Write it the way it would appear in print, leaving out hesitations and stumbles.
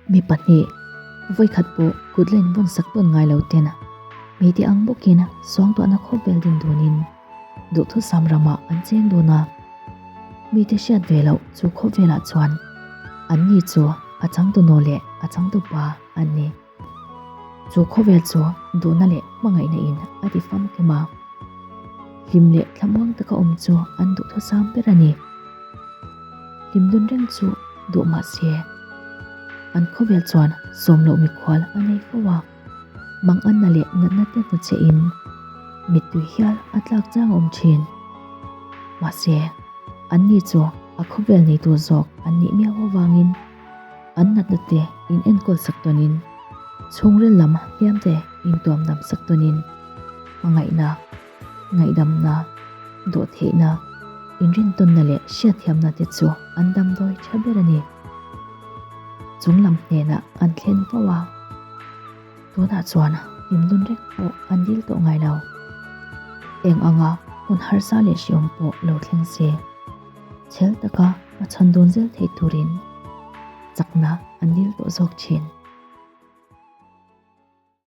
Mi pahnih, vawikhat pawh kut la invawn sak tawn ngai lo ten hmeichhe ang bawkin suangtuahna khawvel din dunin duhthusam ramah an cheng dawn a. Mite hriat ve loh chu khawvelah chuan anni chu a changtu nu leh a changtu pa an ni. Chu khawvel chu duhna leh hmangaihna in a ti famkim a. Hlim leh thlamuang taka awm chu an duhthusam ber a ni. Hlim dun reng chu duh mah se an khawvel chuan sawm loh mikhual a nei fo a. Manganna leh natna te hnu che in mittui hial a tlak chang awm thin. Mahse, anni chu a khawvel neitu zawk an nih miau avangin an natna te in enkawl sak tawnin chhungril lam hliam te intuam dam sak tawnin hmangaihna, ngaihdamna, dawhtheihna, inrintawnna leh hriatthiamna te chu an damdawi tha ber a ni. Chung lam hnenah an thlen fo a, tunah chuan hlimdun reng pawh an dil tawh ngai lo. Eng anga hun harsa leh hriawm pawh lo thleng se, chhel taka a chhan dun zel theih turin chakna an dil tawh zawk thin.